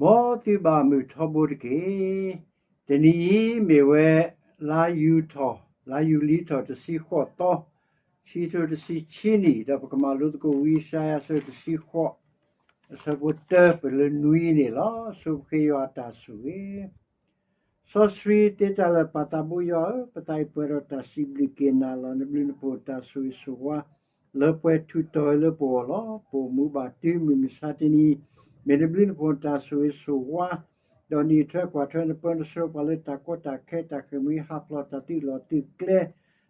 မ်သုဘၣ်မုာ်ထီဘိတက့ၢ်. တနံၤအံၤမ့ၢ်ဝဲ လါယူၤထီၣ်, လါယူၤလံထီၣ်တဆံဃိးသီ, ခံကထိတဆံခံနံၣ်, ဒီးပကမၤလိသကိးဝံယၡါယၤအဆၢတဆံဃိး, အဆၢဖိတၢပလၢနွံန့ၣ်လီၤ. ဆိပဃ့ယွၤအတၢ်ဆိၣ်ဂ့ၤ စီဆှံသ့တၢ်လၢာ် ပၢ်သးဘိယွၤဧၢ, ပသးအံၤပှဲၤဒီးတၢ်စံးဘျုးက့ၤနၤလီၤ. နဘျုးနဖှိၣ်တၢ်ဆိၣ်ဂ့ၤဆိၣ်ဝါ လၢပှဲၤထူးတီၤလၢပဂီၢ်လီၤ. ပအိၣ်မူဘၣ်တုၤမုၢ်မဆါတနံၤ, မ့ၢ်နဘျုးနဖှိၣ်တၢ်ဆိၣ်ဂ့ၤဆိၣ်ဝါ, ဒီးနအံးထွဲကွၢ်ထွဲ နပၢနဆှၢပှၤလၢတၢ်ကီတၢ်ခဲ တၢ်ဃ့ၢ်မှံဟးဖျိး တၢ်သုးလီၢ်သုးကျဲ,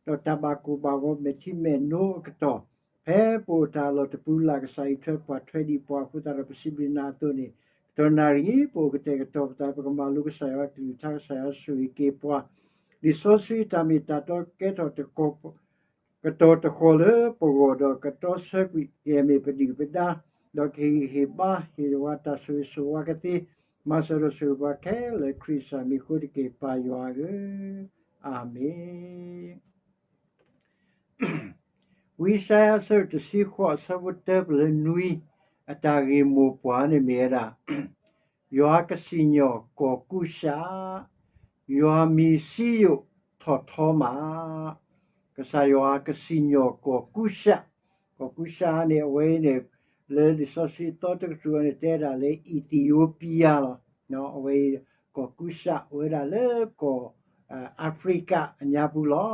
ဒီးတၢ်ဘၣ်ကိၢ်ဘၣ်ဂီၤ မဲာ်ထံမဲာ်နိအကတီၢ်, ဖဲပအိၣ်တၢ်လီၢ်တပူၤလၢ် ကစၢ်အံးထွဲကွၢ်ထွဲဒံးပှၤအဃိသတးဒီး ပစံးဘျုးနၤအသိးန့ၣ်, ကတီၢ်နၣ်ရံၣ် ပအိၣ်ကတဲာ်ကတီၤပသး ပကမၤလိကစၢ်ယွၤအကလုၢ်ကထါ ကစၢ်ယွၤဆိၣ်ဂ့ၤက့ၤပှၤ, လံာ်စီဆှံတၢ်မ့ၢ်တၢ်တီကဲထီၣ် ကတီၤတဃီၤလၢပဂီၢ် ဒီးကတီၤဆၢကွံာ်က့ၤ မ့ၢ်ပဒုၣ်ပဒါ, ဒီးကဟ့ၣ်ဂံၢ်ဟ့ၣ်ဘါ ဟ့ၣ်ဝဲတၢ်ဆိၣ်ဂ့ၤဆိၣ်ဝါကသ့, မၤစၢၤဒီးဆိၣ်ဂ့ၤပှၤခဲလၢာ် ခရံာ်ကစၢ်မံၤအဃိတက့ၢ် ပၢ်ယွၤဧၢ, အၤမ့ၣ်. ဝံယၡါယၤအဆၢတဆံဃိး အဆၢဖိတၢပလၢနွံ, အတၢ်ဂ့ၢ်မိၢ်ပှၢ်န့ၣ်မ့ၢ်ဝဲဒၣ် ယွၤကစံၣ်ညီၣ်ကီၢ်ကူၡး, ယွၤမံၤစံယိၣ်ထီၣ်ထီမး, ကစၢ်ယွၤကစံၣ်ညီၣ်ကီၢ်ကူၡး, ကီၢ်ကူၡးန့ၣ် အဝဲအံၤန့ၣ် လၢလံာ်စီဆှံအသီတကတြူၢ်န့ၣ် တဲဒၣ်လၢ Ethiopia လီၤ. အဝဲအံၤ ကီၢ်ကူၡးအိၣ်ဝဲဒၣ်လၢကီၢ် Africa အညါပူၤလီ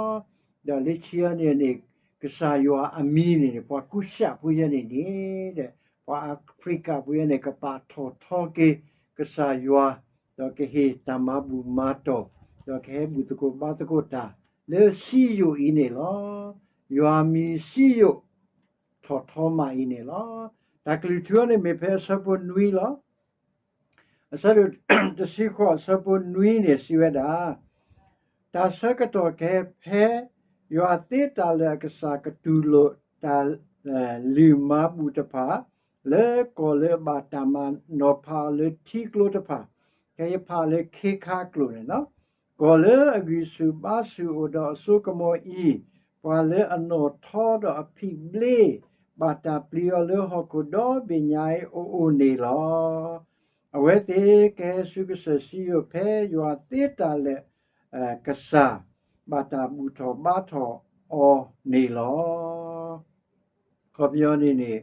ၤ. ဒီးလၢခံအံၤန့ၣ်န့ၣ် ကစၢ်ယွၤအမံၤန့ၣ်န့ၣ် ပှၤကူၡးဖိယဲန့ၣ်န့ၣ် ပှၤ Africa ဖိယဲန့ၣ် ကပာ်ထီၣ်ထီက့ၤကစၢ်ယွၤ, ဒီးကဟ့ၣ်တၢ်မၤဘူၣ်မၤတီၢ်, ဒီးကဟဲဘူၣ်သကိးဘါသကိးတၢ် လၢစံယိၣ်အံၤန့ၣ်လီၤ. ယွၤမံၤစံယိၣ်ထီၣ်ထီမးအံၤန့ၣ်လီၤ. တၢ်ကလုၢ်ထူန့ၣ်မ့ၢ်ဖဲအဆၢဖိနွံလီၤ. အဆၢဒိၣ်တဆံဃိး အဆၢဖိနွံန့ၣ် စံးဝဲဒၣ်, တၢ်ဆၢကတီၢ်ကဟဲဖဲ ယွၤသ့တၢ်လၢာ်အကစၢ် ကတူၢ်လိာ်တၢ်လုၢ်မၤဘူၣ်တဖၣ် လၢကီၢ်လၢအဘၣ်တၢ်မၤနီၤဖးအီၤလၢထံကျိတဖၣ်, ခဲအံၤဖးလၢခ့ခါကျိာ်န့ၣ်လီၤ. ကီၢ်လၢအဂံၢ်ဆူၣ်ဘါဆူၣ်အိၣ်ဒီးအစိကမီၤအံၤ, ပှၤလၢအနီၣ်ထီဒီးအဖံးဘျ့ ဘၣ်တၢ်ပျံၤအီၤလၢဟီၣ်ခိၣ်ဒီဘ့ၣ်ညါအံၤအအိၣ်န့ၣ်လီၤ. အဝဲသ့ၣ်ကဟဲဆူကစၢၢ်စံယိၣ် ဖဲယွၤသ့တၢ်လၢာ် ကစၢ် ဘၣ်တၢ်ဘူၣ်ထီၣ်ဘါထီၣ်အီၤန့ၣ်လီၤ. အခီပညီန့ၣ်န့ၣ်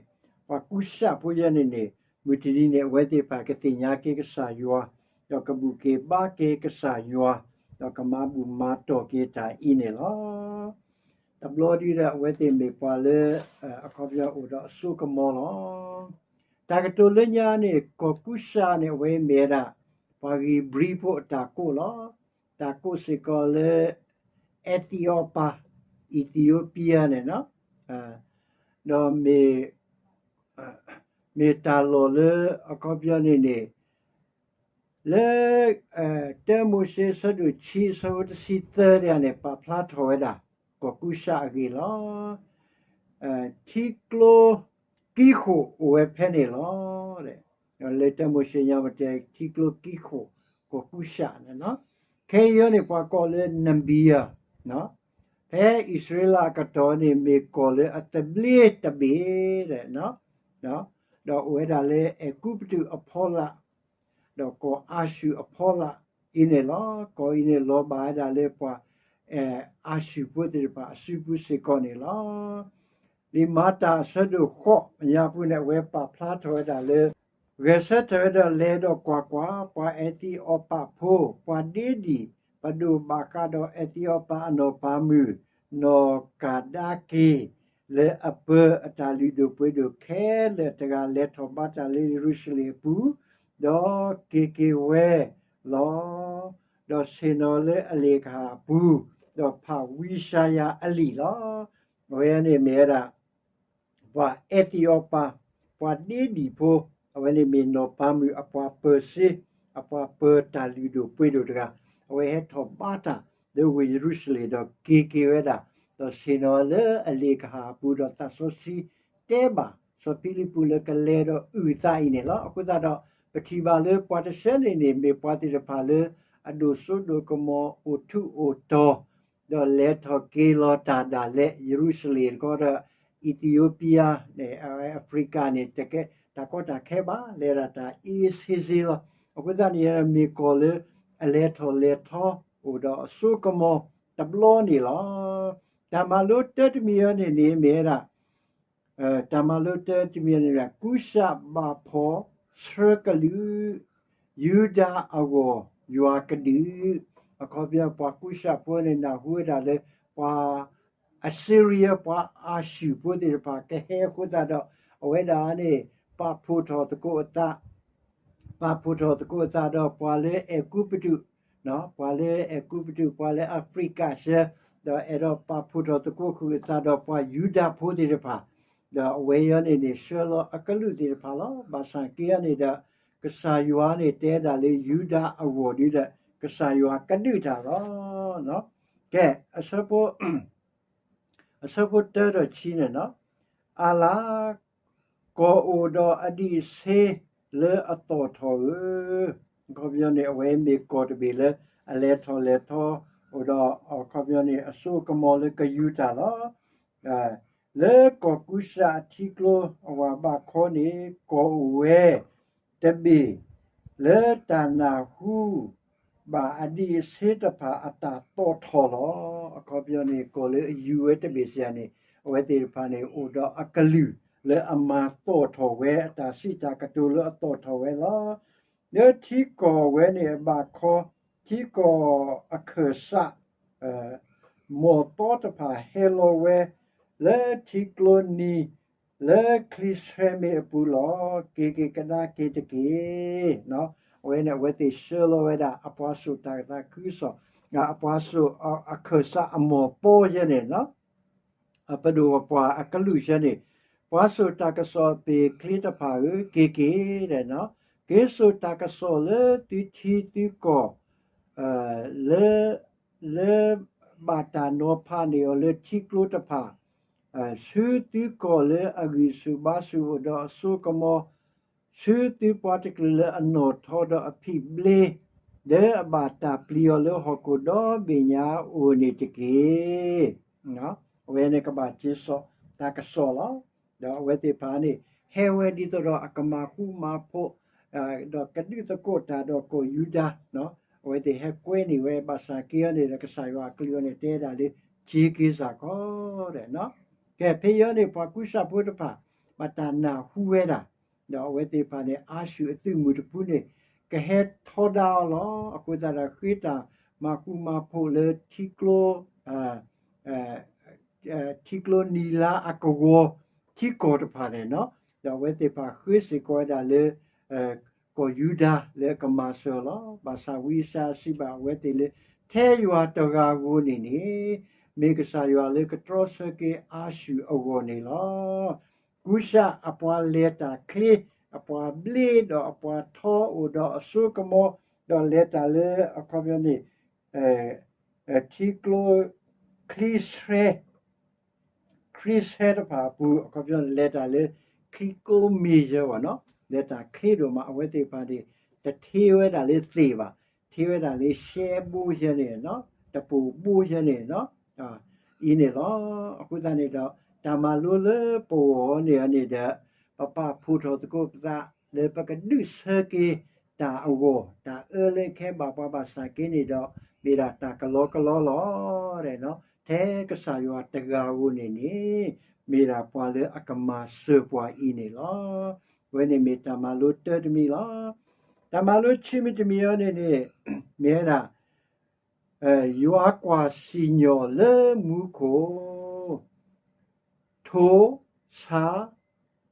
ပှၤကူၡးဖိယဲန့ၣ်န့ၣ် မုၢ်တနံၤန့ၣ် အဝဲသ့ၣ်တဖၣ်ကသ့ၣ်ညါက့ၤကစၢ်ယွၤ, ဒီးကဘူၣ်က့ၤဘါက့ၤကစၢ်ယွၤ, ဒီးကမၤဘူၣ်မၤတီၢ်က့ၤတၢ်အံၤန့ၣ်လီၤ. တဘျီဒုဒီး အဝဲသ့ၣ်မ့ၢ်ပှၤလၢ အခီပညီအိၣ်ဒီးအစိကမီၤလီၤ. တၢ်ကတိၤလၢညါန့ၣ် ကီၢ်ကူၡးန့ၣ် အဝဲမ့ၢ်ဝဲဒၣ် ပှၤဂံၢ်ဘြံဖိအတၢ်ကိးလီၤ. တၢ်ကိးစ့ၢ်ကီးလၢ အဲသံးအီးပၤ, Ethiopia န့ၣ်လီၤ. ဒီးမ့ၢ် မ့ၢ်တၢ်လီၢ်လၢ အခီပညီန့ၣ်န့ၣ် လၢ တၢမိၤၡ့ အဆၢဒိၣ်ခံ အဆၢဖိတဆံသၢတဂၤန့ၣ် ပာ်ဖျါထီၣ်ဝဲဒၣ် ကီၢ်ကူၡးအဂ့ၢ်လီၤ. ထံကျိကံဃိၣ်အိၣ်ဝဲဖဲန့ၣ်လီၤ. လၢတၢမိၤၡ့ညါပတဲ ထံကျိကံဃိၣ် ကီၢ်ကူၡးန့ၣ်လီၤ. ခဲအံၤန့ၣ် ပှၤကိးလၢ Namibia ဖဲအံၣ်စရ့လးအကတီၢ်န့ၣ် မ့ၢ်ကီၢ်လၢအသဘျ့တဘ့ၣ် ဒီးအိၣ်ဝဲဒၣ်လၢအဲၤကူပတူးအဖီလာ် ဒီးကီၢ်အၤၡူၢ်အဖီလာ်အံၤန့ၣ်လီၤ. ကီၢ်အံၤန့ၣ် လီၤဘၣ်ဝဲဒၣ်လၢပှၤ အၤၡူၢ်ဖိသ့ၣ်တဖၣ်အစုပူၤစ့ၢ်ကီးန့ၣ်လီၤ. လံာ်မၤတၢ်အဆၢဒိၣ်ဃိး အညါပူၤန့ၣ် အဝဲပာ်ဖျါထီၣ်ဝဲဒၣ်လၢ ဂဲၤဆၢထၢၣ်ဝဲဒီး လဲၤဒီးကွၢ်ကွၢ်, ပှၤအဲသံးအီးပးဖိ, ပှၤဒ့ဒံၣ် ပဒိၣ်ဘၣ်ဃးဒီးအဲသံးအီးပးအနီၢ်ပၤမုၣ် နီၢ်ကၤဒါက့ၤ လၢအပၢၤအတၢ်လုၢ်ဒိၣ်ပှ့ၤဒိၣ်ခဲလၢာ်တဂၤ လဲၤထီၣ်ဘါတၢ်လၢယရူၤၡလ့ၣ်အပူၤ, ဒီးက့ၤက့ၤဝဲလီၤ. ဒီးဆ့ၣ်နီၤလၢအလ့ၣ်ကဟၣ်အပူၤ, ဒီးဖးဝံယၡါယၤအလံာ်လီၤ. အဝဲန့ၣ်မ့ၢ်ဝဲဒၣ် ပှၤအဲသံးအီးပး, ပှၤဒ့ဒံၣ်ဖိ, အဝဲန့ၣ်မ့ၢ်နီၢ်ပၤမုၣ်အပှၤပၢၤစ့, အပှၤပၢၤတၢ်လုၢ်ဒိၣ်ပှ့ၤဒိၣ်တဂၤ, အဝဲဟဲထီၣ်ဘါတၢ်လၢဝ့ၢ်ယရူၤၡလ့ၣ် ဒီးက့ၤက့ၤဝဲဒၣ်, ဒီးဆ့ၣ်နီၤလၢအလ့ၣ်ကဟၣ်အပူၤ ဒီးသးစီဆှံတဲဘၣ်စီၤဖံလံးပူးလၢကလဲၤဒီးအုၣ်သးအံၤန့ၣ်လီၤ. အဃိသတးဒီး ပထံၣ်ဘၣ်လၢပှၤတဆၢန့ၣ်န့ၣ် မ့ၢ်ပှၤသ့ၣ်တဖၣ်လၢ အဒိၣ်စိဒိၣ်ကမီၤအိၣ်ထူးအိၣ်တီၤ ဒီးလဲၤထီၣ်က့ၤလီၤတၢ်ဒၣ်လဲာ် ယရူၤၡလ့ၣ်တခီဒီး Ethiopia န့ၣ် Africa န့ၣ် တၢ်ကီတၢ်ခဲဘၣ် လဲၤဒၣ်တၢ်အ့စ့စ့လီၤ. အဃိသတးန့ၣ် မ့ၢ်ကီၢ်လၢအလဲၤထီၣ်လဲၤထီ အိၣ်ဒီးအစိကမီၤတဘျီန့ၣ်လီၤ. တၢ်မၤလိတၢတမံၤအံၤန့ၣ်န့ၣ် မ့ၢ်ဝဲဒၣ် တၢ်မၤလိတၢတမံၤန့ၣ် ကူၡးဘၣ်ဖှီၣ်ဆှၢကလုာ် ယူဒၤအဂီၢ်ယွၤကဒုး, အခီပညီ ပှၤကူၡးဖိန့ၣ် နၢ်ဟူဝဲဒၣ်လၢ ပှၤအစ့ရံယါ ပှၤအၤၡူၢ်ဖိသ့ၣ်တဖၣ် ကဟဲအဃိသတးဒီး အဝဲဒၣ်န့ၣ် ပာ်ဖှိၣ်ထီၣ်သကိးအသး ပာ်ဖှိၣ်ထီၣ်သကိးအသးဒီးပှၤလၢအဲၤကူပတူး, ပှၤလၢအဲၤကူပတူး ပှၤလၢအဖရံကၤဆၢ, ဒီးအဲၣ်ဒိးပာ်ဖှိၣ်ထီၣ်သကိးဃုာ်အသးဒီးပှၤယူဒၤဖိသ့ၣ်တဖၣ်, ဒီးအဝဲအံၤန့ၣ်န့ၣ် ဆှၢလီၤအကလုာ်သ့ၣ်တဖၣ်လီၤ. ဘၣ်ဆၣ်က့အံၤန့ၣ်ဒီး ကစၢ်ယွၤန့ၣ်တဲဒၣ်လၢယူဒၤအဂီၢ်ဒ်ဒီး ကစၢ်ယွၤကဒုးတၢ်လီၤ. ကဲ, အဆၢဖိ အဆၢဖိတၢဒီးခံန့ၣ်လီၤ. အၣ်လါ, ကီၢ်အိၣ်ဒီးအဒံးအဆ့လၢအသီၣ်ထီၣ်ဧၢ, အခီပညီန့ၣ် အဝဲမ့ၢ်ကီၢ်တဘ့ၣ်လၢအလဲၤထီၣ်လဲၤထီ အိၣ်ဒီးအခီပညီန့ၣ် အစိကမီၤလၢကယူၤတၢ်လီၤ. လၢကီၢ်ကူၡးအထံကျိအဝၤဘးခီန့ၣ် ကီၢ်အိၣ်ဝဲတဘ့ၣ် လၢတၢ်နၢ်ဟူဘၣ်အဒံးအဆ့တဖၣ်အတၢ်သီၣ်ထီၣ်လီၤ. အခီပညီန့ၣ် ကီၢ်လၢအယူၤဝဲတဘ့ၣ်စ့ၢ်န့ၣ် အဝဲသ့ၣ်တဖၣ်န့ၣ် အိၣ်ဒီးအကလုာ်လၢအမၤသီၣ်ထီၣ်ဝဲ အတၢ်စံးတၢ်ကတိၤလၢအသီၣ်ထီၣ်ဝဲလီၤ. လၢထံကီၢ်ဝဲန့ၣ်အဘးခီ ထံကီၢ်အခၢၣ်စး မီၢ်သီတဖၣ်ဟဲလီၤဝဲ လၢထံကျိနံၤ လၢချံဆှဲမ့ၢ်အပူၤလီၤ. က့ၤက့ၤကဒါက့ၤတက့ၢ်. အဝဲန့ၣ် အဝဲသ့ၣ်ဆှၢလီၤဝဲဒၣ် အပှၤစိာ်တၢ်ကသးခုကစီၣ်, အပှၤစိာ်အခၢၣ်စးအမီၢ်သီယဲန့ၣ် အပဒိၣ်ပှၤအကလုာ်ဆၢန့ၣ်, ပှၤစိာ်တၢ်ကစီၣ်ပ့ၤချ့တဖၣ်ဧၢ, က့ၤက့ၤ, က့ၤစိာ်တၢ်ကစီၣ်လၢသုထံသုကီၢ် လၢ လၢဘၣ်တၢ်နီၤဖးန့ၢ်အီၤလၢထံကျိတဖၣ်, ဆူသုကီၢ်လၢအဂံၢ်ဆူၣ်ဘါဆူၣ်အိၣ်ဒီးအစိကမီၤ, ဆူသုပှၤတကလုာ်လၢအနီၣ်ထီဒီးအဖံးဘျ့, လၢအဘၣ်တၢ်ပျံၤအီၤလၢဟီၣ်ခိၣ်ဒီဘ့ၣ်ညါအိၣ်န့ၣ်တက့ၢ်. အဝဲန့ၣ်ကဘၣ်က့ၤစိာ်တၢ်ကစီၣ်လီၤ. ဒီးအဝဲသ့ၣ်တဖၣ်န့ၣ် ဟဲဝဲဒ်သိးဒီးအကမၤဃူမၤဖိး ဒီးကဒုးသကိးတၢ်ဒီးကီၢ်ယူဒၤ, အဝဲသ့ၣ်ဟဲကွဲန့ၢ်ဝဲ ဘၣ်ဆၣ်က့အံၤန့ၣ်ဒီး ကစၢ်ယွၤအကလုၢ်အီၤန့ၣ် တဲဒၣ်လၢ က့ၤက့ၤစ့ၢ်ကီး ကဲ ဖဲအံၤန့ၣ် ပှၤကူစၢ်ဖိတဖၣ် ဘၣ်တၢ်နၢ်ဟူဝဲဒၣ်, ဒီးအဝဲသ့ၣ်တဖၣ်န့ၣ် အၤၡူၢ်အသုးမုၢ်တဖုန့ၣ် ကဟဲထီဒါအီၤလီၤ. အဃိသတးဒီး ဃ့တၢ်မၤဃူမၤဖိးလၢထံကျိ ထံကျိနံၤလါအကဝီၤ ထံကီၢ်တဖၣ်န့ၣ်လီၤ. ဒီးအဝဲသ့ၣ်တဖၣ်ဃ့စ့ၢ်ကီးဝဲဒၣ်လၢ ကီၢ်ယူဒၤလၢအကမၤစၢၤလီၤ. ဘၣ်ဆၣ်ဝံယၡါယၤစံးဘၣ်အဝဲသ့ၣ်လၢ ထဲယွၤတဂၤဧိၤန့ၣ်န့ၣ် မ့ၢ်ကစၢ်ယွၤလၢကတြီဆၢက့ၤအၤၡူၢ်အဂီၢ်န့ၣ်လီၤ. ကူစၢ်အပှၤလဲၤတၢ်ချ့ အပှၤဘျ့ဒီးအပှၤထီအိၣ်ဒီးအစိကမီၤ ဒီးလဲၤတၢ်လၢအခီပညီန့ၣ် ထံကျိ ချံဆှဲ ချံဆှဲတဖၣ်အပူၤ အခီပညီန့ၣ် လဲၤတၢ်လၢ ချံကျိမ့ၢ်ယဲဝဲနီၤ လဲၤတၢ်ချ့ဒိၣ်မး အဝဲသ့ၣ်တဖၣ်န့ၣ် တထ့ဝဲဒၣ်လၢသ့ၣ်ဘၣ်, ထ့ဝဲဒၣ်လၢရှဲဘိယဲန့ၣ်နီၤ တပိာ်ဘိယဲန့ၣ်နီၤ အံၤန့ၣ်လီၤ. အဃိသတးန့ၣ်ဒီး တၢ်မၤလိလၢပဂီၢ်န့ၣ်န့ၣ်ဒီး ပပာ်ဖှိၣ်ထီၣ်သကိးပသး လၢပကဒုးဆၢက့ၤတၢ်အဂီၢ် တၢ်အၢလၢခဲဘၣ်ပှၤဘၣ်ဆၣ်က့န့ၣ်ဒီး မ့ၢ်ဒၣ်တၢ်ကလီကလီလီၤ. ထဲကစၢ်ယွၤတဂၤဧိၤန့ၣ်န့ၣ် မ့ၢ်ဒၣ်ပှၤလၢအကမၤစၢၤပှၤအံၤန့ၣ်လီၤ. အဝဲန့ၣ်မ့ၢ်တၢ်မၤလိတၢတမံၤလီၤ. တၢ်မၤလိခံမံၤတမံၤအံၤန့ၣ်န့ၣ် မ့ၢ်ဝဲဒၣ် ယွၤကွၢ်စံၣ်ညီၣ်လၢမူခိၣ် ထိၣ် ဆါ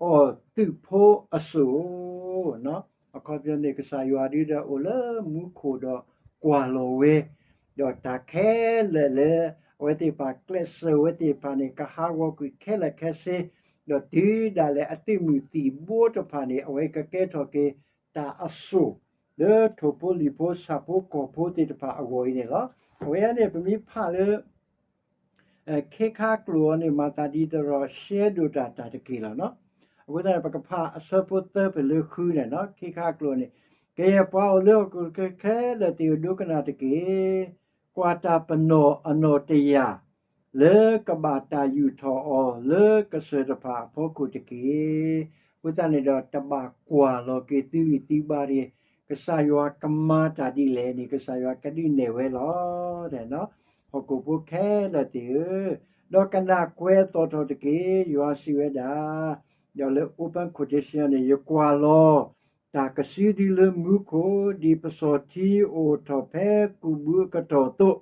အီၣ်သုးဖိအစိၣ် အခီပညီန့ၣ် ကစၢ်ယွၤဒ်ဒီးအိၣ်လၢမူခိၣ်ဒီးကွၢ်လီၤဝဲ, ဒီးတၢ်ခဲလၢာ်လၢ အဝဲသ့ၣ်တဖၣ်ကျဲးစၢးဝဲသ့ၣ်တဖၣ်န့ၣ် ကဟးဂီၤကွံာ်ခဲလၢာ်ခဲဆ့, ဒီးတုၤဒၣ်လဲာ်အသုးမုၢ်သံၣ်ဘိတဖၣ်န့ၣ် အဝဲကကဲထီၣ်က့ၤတၢ်အစိၣ် လၢထိၣ်ဖိလံၣ်ဖိဆၣ်ဖိကီၢ်ဖိသ့ၣ်တဖၣ်အဂီၢ်အံၤန့ၣ်လီၤ. အဝဲန့ၣ် ပမ့ၢ်ဖးလၢ ခ့ခါကျိာ်အံၤန့ၣ် မၤသးဒ်သိးဒီးရှဲဒိၣ်တၢ်တၢ်တက့ၢ်လီၤနီၤ. အဃိသတးန့ၣ် ပကဖးအဆၢဖိသၢဖဲလၢဃုန့ၣ်နီၤ ခ့ခါကျိာ်န့ၣ်, ကယဲၢ်ပှၤအိၣ်လၢဟီၣ်ခိၣ်ခဲလၢာ်သ့ၣ်ဧၢ ဒိကနၣ်တက့ၢ်. ကွၢ်တၢ်ပနီၣ်အနီၣ်တယာ် လၢကဘၣ်တၢ်ယူာ်ထီၣ်အီၤလၢကစၢၢ်တဖၣ်အဖီခိၣ်တက့ၢ်. အဃိသတးန့ၣ်ဒီး တဘၣ်ကွၢ်လီၤက့ၤသုဂံၢ်သုဘါတဂ့ၤ ကစၢ်ယွၤကမၤတၢ်ဒ်လဲၣ်န့ၣ် ကစၢ်ယွၤကဒုးနဲၣ်ဝဲလီၤ. ဟီၣ်ခိၣ်ဖိခဲလၢာ်သ့ၣ်ဧၢ, ဒီးကနၣ်ကွဲးသီၣ်ထီၣ်တက့ၢ်. ယွၤစံးဝဲဒၣ်, ဒီးလၢ open quotation န့ၣ် ယကွၢ်လီၤ တၢ်ကစုဒုလၢမူခိၣ် ဒ်ပစီၤထံအိၣ်ထီၣ်ဖဲကူးဘုအကတီၢ်အသိး,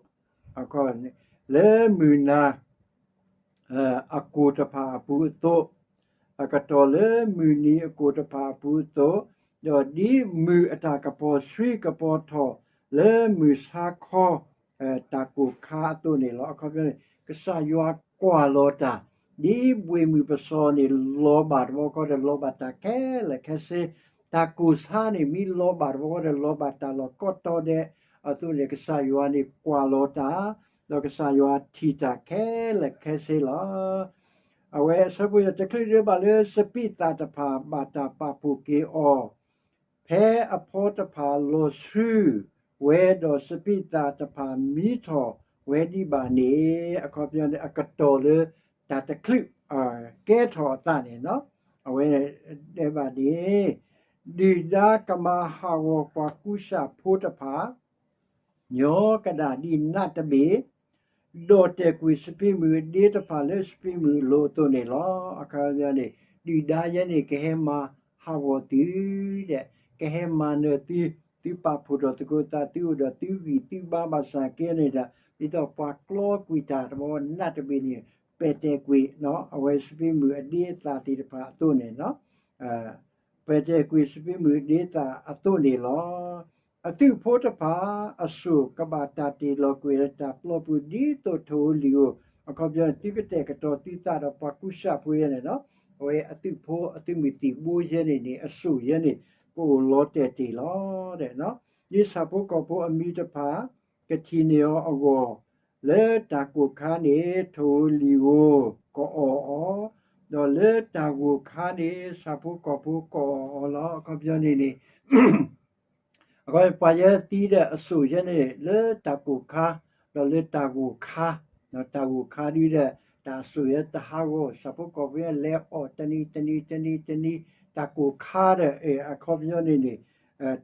လၢမုၢ်နၤ အကိၢ်တဖၣ်အပူၤအသိး, အကတီၢ်လၢမုၢ်နံၤအကိၢ်တဖၣ်အပူၤအသိး, ဒီးဒ်မုၢ်အတၢ်ကပီၤဆှံကပီၤထီၣ်လၢမုၢ်ဆါခီ တၢ်ကိၢ်ခါအသိးန့ၣ်လီၤ. အခီပညီန့ၣ် ကစၢ်ယွၤကွၢ်လီၤတၢ် ဒ်ဘှ့ၣ်မုၢ်ပစီၤန့ၣ် လီၤဘၣ်တဘျီဃီဒီး လီၤဘၣ်တၢ်ခဲလၢာ်ခဲဆ့, တၢ်ကိၢ်ဆါန့ၣ် မ့ၢ်လီၤဘၣ်တဘျီဃီဒီး လီၤဘၣ်တၢ်လီၢ်ကိးတီၤဒဲးအသိးန့ၣ် ကစၢ်ယွၤန့ၣ်ကွၢ်လီၤတၢ်, ဒီးကစၢ်ယွၤထံၣ်တၢ်ခဲလၢာ်ခဲဆ့လီၤ. အဝဲအဆၢဖိယဲၢ် တချုးဒံးဘၣ်လၢစပံးသၣ်တဖၣ်ဘၣ်တၢ်ပာ်ဖှိၣ်က့ၤအီၤ ဖဲအဖီတဖၣ်လီၤဆှုဝဲဒီးစပံးသၣ်တဖၣ်မံထီၣ်ဝဲဒံးဘၣ်န့ၣ်, အခီပညီန့ၣ် အကတီၢ်လၢတၢ်တချုး ကဲထီၣ်အသးန့ၣ် အဝဲတဲဘၣ်န့ၣ်, ဒုၣ်ဒါကမၤဟးဂီၤပှၤကူစၣ်ဖိတဖၣ် ညီကဒၣ်ဒ်နးတဘ့ၣ်, ဒီးတဲာ်ကွံာ်စပံးမုၢ်အဒ့တဖၣ်လၢစပံးမုၢ်အလိၤအသိးန့ၣ်လီၤ. အခီပညီန့ၣ် ဒုၣ်ဒါယဲန့ၣ် ကဟဲမၤဟးဂီၤသုဒီး ကဟဲမၤနၢၤသု, သုပာ်ဖှိၣ်ထီၣ်သကိးသး သုအိၣ်ဒီးသုဂံၢ်သုဘါဘၣ်ဆၣ်က့န့ၣ်ဒီး ဒ်သိးပှၤကျီကွံာ်တၢ်တဘျီနးတဘ့ၣ်န့ၣ် ပဲာ်တဲာ်ကွံာ် အဝဲစပံးမုၢ်အဒ့အသၣ်သ့ၣ်တဖၣ်အသိးန့ၣ် ပဲာ်တဲာ်ကွံာ်စပံးမုၢ်အဒ့သၣ်အသိးန့ၣ်လီၤ. အသုးဖိတဖၣ် အစိၣ်ကဘၣ်တၢ်တ့ၢ်လီၤကွံာ်လၢတၢ်ပျီပူၤဒ်သိးထိၣ်ဧိၤလံာ်ဧိၤ, အခီပညီန့ၣ် သုကတဲာ်ကတီၤသုသးဒီးပှၤကူစၣ်ဖိယဲန့ၣ်လီၤ. အဝဲအသုးဖိအသုးမုၢ်သံၣ်ဘိယဲန့ၣ်န့ၣ် အစိၣ်ယဲန့ၣ် ကအိၣ်လီၤတဲာ်တ့ၢ်လီၤ. ဒ်ဆၣ်ဖိကီၢ်ဖိအမံၤတဖၣ် ကထံၣ်န့ၢ်အီၤအဂီၢ်, လၢတၢ်ကိၢ်ခါန့ၣ် ထိၣ်ဧိၤလံာ်ဧိၤကအီၣ်အီၤ, ဒီးလၢတၢ်ဂိၢ်ခါန့ၣ် ဆၣ်ဖိကီၢ်ဖိကအီၣ်အီၤလီၤ. အခီပညီန့ၣ်န့ၣ် အဃိပှၤယဲသံဒီးအစိၣ်ယဲန့ၣ် လၢတၢ်ကိၢ်ခါ ဒီးလၢတၢ်ဂိၢ်ခါ, တၢ်ဂိၢ်ခါဒ်ဒီး တၢ်အစိၣ်ယဲတဟးဂီၤ ဆၣ်ဖိကီၢ်ဖိယဲလဲၤအီၣ်တနံၤတနံၤတနံၤတနံၤ, တၢ်ကိၢ်ခါဒီး အခီပညီန့ၣ်န့ၣ်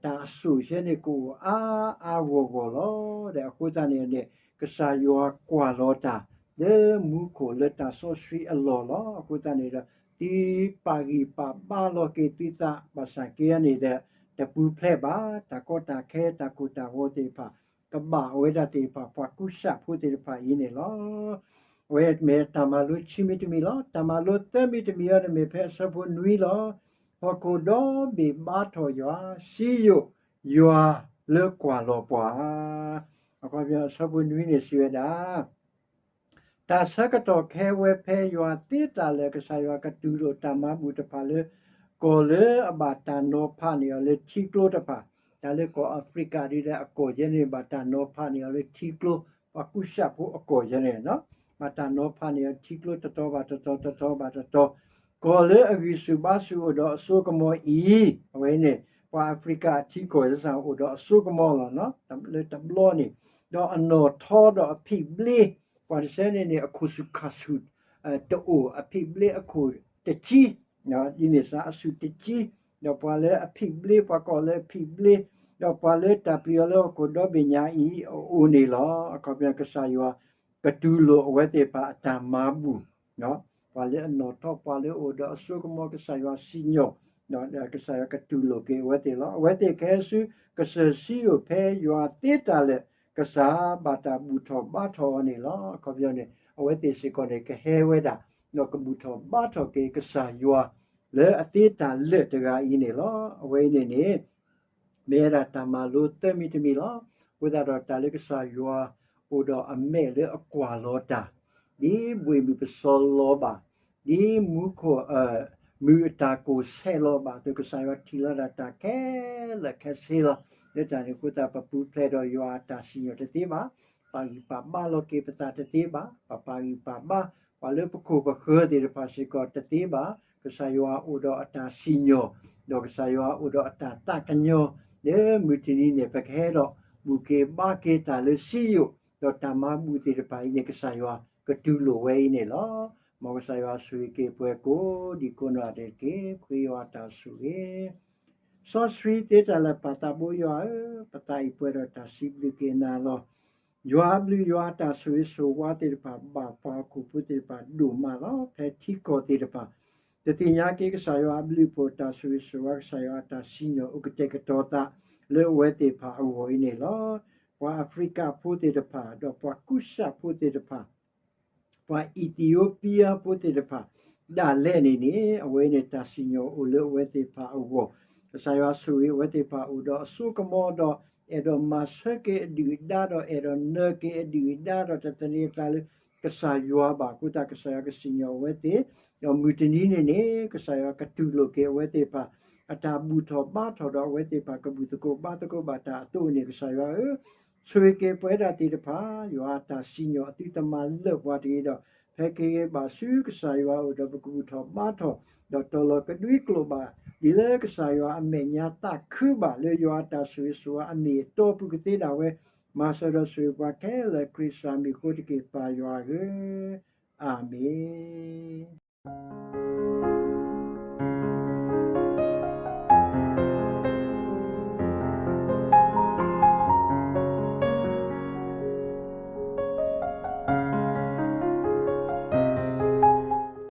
တၢ်အစိၣ်ယဲန့ၣ် ကအိၣ်အါအါဂီၢ်ဂီၢ်လီၤ. ဒီးအဃိသတးန့ၣ်န့ၣ် ကစၢ်ယွၤကွၢ်လီၤတၢ် လၢမူခိၣ်လၢတၢ်စီဆှံအလီၢ်လီၤ. အဃိသတးန့ၣ်ဒီး သုပာ်ဂံၢ်ပာ်ဘါလီၤက့ၤသုသး ဘၣ်ဆၣ်က့န့ၣ်ဒီး တပူၤဖျဲးဘၣ် တၢ်ကီတၢ်ခဲ တၢ်ကိၢ်တၢ်ဂီၤသ့ၣ်တဖၣ် ကဘၣ်ဝဲဒၣ်သ့ၣ်တဖၣ် ပှၤကူစၣ်ဖိသ့ၣ်တဖၣ်အံၤန့ၣ်လီၤ. အဝဲမ့ၢ်တၢ်မၤလိခံမံၤတမံၤလီၤ. တၢ်မၤလိသၢမံၤတမံၤအံၤန့ၣ်မ့ၢ်ဖဲအဆၢဖိနွံလီၤ. ဟီၣ်ခိၣ်ဒီဘ့ၣ်ဘါထီၣ်ယွၤ, စံယိၣ်ယွၤလၢကွၢ်လီၤပှၤ. အခီပညီအဆၢဖိနွံန့ၣ်စံးဝဲဒၣ် တၢ်ဆၢကတီၢ်ခဲဝဲဖဲယွၤသ့တၢ်လၢာ် ကစၢ်ယွၤကတူၢ်လိာ်တၢ်မၤဘူၣ်တဖၣ်လၢ ကီၢ်လၢအဘၣ်တၢ်နီၤဖးန့ၢ်အီၤလၢထံကျိတဖၣ်, တၢ်လၢကီၢ်အၤဖရံကၤဒ်ဒီးအကီၢ်ယဲန့ၣ် ဘၣ်တၢ်နီၤဖးန့ၢ်အီၤလၢထံကျိ, ပှၤကူစၣ်ဖိအကီၢ်ယဲန့ၣ် ဘၣ်တၢ်နီၤဖးန့ၢ်အီၤထံကျိတတီၤဘၣ်တတီၤ တတီၤဘၣ်တတီၤ, ကီၢ်လၢအဂံၢ်ဆူၣ်ဘါဆူၣ်အိၣ်ဒီးအစိကမီၤအံၤ, အဝဲန့ၣ် ပှၤအၤဖရံကၤအထံကီၢ်စ့ၢ်ကီးအိၣ်ဒီးအစိကမီၤလီၤ လၢတဘျီန့ၣ်, ဒီးအနီၣ်ထီဒီးအဖံၣ်ဘျ့, ပှၤတဆဲန့ၣ်န့ၣ် အခိၣ်ဆူၣ်ခါဆူၣ် တအိၣ် အဖံၣ်ဘျ့အခိၣ်တဆံ, ဒ်န့ၣ်စ့ၢ်အဆူၣ်တဆံ, ဒီးပှၤလၢအဖံၣ်ဘျ့ ပှၤကိးလၢအဖံၣ်ဘျ့, ဒီးပှၤလၢတၢ်ပျံၤအီၤလၢဟီၣ်ခိၣ်ဒီဘ့ၣ်ညါအံၤ အအိၣ်န့ၣ်လီၤ. အခီပညီကစၢ်ယွၤကတူၢ်လိာ်အဝဲသ့ၣ်တဖၣ်အတၢ်မၤဘူၣ် ပှၤလၢအနီၣ်ထီ ပှၤလၢအအိၣ်ဒီးအစိကမီၤ ကစၢ်ယွၤစံၣ်ညီၣ်, ဒီးကစၢ်ယွၤကတူၢ်လိာ်က့ၤအဝဲသ့ၣ်လီၤ. အဝဲသ့ၣ်ကဟဲဆူကစၢၢ်စံယိၣ်ဖဲယွၤသ့တၢ်လၢာ် ကစၢ်ဘၣ်တၢ်ဘူၣ်ထီၣ်ဘါထီၣ်အီၤန့ၣ်လီၤ. အခီပညီန့ၣ် အဝဲသ့ၣ်စ့ၢ်ကီးန့ၣ် ကဟဲဝဲဒၣ် ဒီးကဘူၣ်ထီၣ်ဘါထီၣ်က့ၤကစၢ်ယွၤ လၢအသ့တၢ်လၢာ်တဂၤအံၤန့ၣ်လီၤ. အဝဲအံၤန့ၣ်န့ၣ် မ့ၢ်ဝဲဒၣ်တၢ်မၤလိသၢမံၤတမံၤလီၤ. အဃိသတးဒီးတၢ်လၢကစၢ်ယွၤအိၣ်ဒီးအမဲာ်လၢအကွၢ်လီၤတၢ်, ဒ်ဘှ့ၣ်မုၢ်ပစီၤလီၤဘၣ်, ဒ်မူခိၣ် မုၢ်အတၢ်ကိၢ်ဆဲးလီၤဘၣ်အသိး ကစၢ်ယွၤထံၣ်လီၤဒၣ်တၢ်ခဲလၢာ်ခဲဆ့လီၤ. လၢတၢ်န့ၣ်အဃိသတး ပပူၤဖျဲးဒီးယွၤအတၢ်စံၣ်ညီၣ်တသ့ဘၣ်, ပာ်ဂံၢ်ပာ်ဘါလီၤက့ၤပသးတသ့ဘၣ်, ပပာ်ဂံၢ်ပာ်ဘါ ပှၤလၢပခိၣ်ပဃၢၤသ့ၣ်တဖၣ်စ့ၢ်ကီးတသ့ဘၣ်, ကစၢ်ယွၤအိၣ်ဒီးအတၢ်စံၣ်ညီၣ်, ဒီးကစၢ်ယွၤအိၣ်ဒီးအတၢ်သးကညီၤ, လၢမုၢ်တနံၤန့ၣ် ပကဟဲဒီးဘူၣ်က့ၤဘါက့ၤတၢ်လၢစံယိၣ်, ဒီးတၢ်မၤဘူၣ်သ့ၣ်တဖၣ်အံၤန့ၣ် ကစၢ်ယွၤကတူၢ်လိာ်ဝဲအံၤန့ၣ်လီၤ. မ်ကစၢ်ယွၤဆိၣ်ဂ့ၤက့ၤပှၤကိးဒံကိးနီၢ်ဂၤဒဲးတက့ၢ်. ပဃ့ယွၤအတၢ်ဆိၣ်ဂ့ၤ စီဆှံသ့တၢ်လၢာ်ပၢ်သးဘိယွၤဧၢ, ပသးအံၤပှဲၤဒီးတၢ်စံးဘျုးက့ၤနၤလီၤ. ယွၤအဘျုးယွၤအတၢ်ဆိၣ်ဂ့ၤဆိၣ်ဝါသ့ၣ်တဖၣ် ဘၣ်ပှၤဟီၣ်ခိၣ်ဖိသ့ၣ်တဖၣ်ဒိၣ်မးလီၤ. ဖဲထံကီၢ်သ့ၣ်တဖၣ် တသ့ၣ်ညါက့ၤကစၢ်ယွၤအဘျုးအဖှိၣ် တၢ်ဆိၣ်ဂ့ၤဆိၣ်ဝါ ကစၢ်ယွၤအတၢ်စံၣ်ညီၣ်အိၣ်ကတဲာ်ကတီၤသး လၢအဝဲသ့ၣ်တဖၣ်အဂီၢ်အံၤန့ၣ်လီၤ. ပှၤအၤဖရံကၤဖိသ့ၣ်တဖၣ် ဒီးပှၤကူၡးဖိသ့ၣ်တဖၣ် ပှၤအံၣ်သံယိပံယါဖိသ့ၣ်တဖၣ် ဒၣ်လဲာ်န့ၣ်န့ၣ် အဝဲန့ၣ်တၢ်စံၣ်ညီၣ်အိၣ်လၢအဝဲသ့ၣ်တဖၣ်အဂီၢ်, ကစၢ်ယွၤဆိၣ်ဂ့ၤအဝဲသ့ၣ်တဖၣ်အိၣ်ဒီးအစိကမီၤဒီး အဲၣ်ဒိးမၤဆၢက့ၤအဒုၣ်အဒါဒီး အဲၣ်ဒိးနၢက့ၤအဒုၣ်အဒါဒီး တသန့ၤအသးလၢကစၢ်ယွၤဘၣ်အဃိသတး ကစၢ်ယွၤကစံၣ်ညီၣ်အဝဲသ့ၣ်, ဒီးမုၢ်တနံၤန့ၣ်န့ၣ် ကစၢ်ယွၤကတူၢ်လိာ်က့ၤအဝဲသ့ၣ်တဖၣ် အတၢ်ဘူၣ်ထီၣ်ဘါထီၣ်ဒီး အဝဲသ့ၣ်တဖၣ်ကဘူၣ်သကိးဘါသကိးဘၣ်တၢ်အသိးန့ၣ် ကစၢ်ယွၤဧၢ, ဆိၣ်ဂ့ၤက့ၤပဝဲဒၣ်သ့ၣ်တဖၣ် ယွၤအတၢ်စံၣ်ညီၣ်အသုတမၤလၢပှၤတဂ့ၤဒီး ဖဲကဟဲဘၣ်ဆူကစၢ်ယွၤအအိၣ်ဒီး ပကဘူၣ်ထီၣ်ဘါထီၣ် ဒီးတီၤလီၤကဒွံကျိာ်ဘၣ် ဒ်လၢကစၢ်ယွၤအမဲာ်ညါသးခုဘၣ် လၢယွၤအတၢ်ဆိၣ်ဂ့ၤဆိၣ်ဝါအမ့ၢ်အတီပူၤကသ့ဒၣ်ဝဲ, မၤစၢၤဒီးဆိၣ်ဂ့ၤပှၤခဲလၢာ် ခရံာ်စၢ်မံၤအဃိတက့ၢ် ပၢ်ယွၤဧၢ, အၤမ့ၣ်.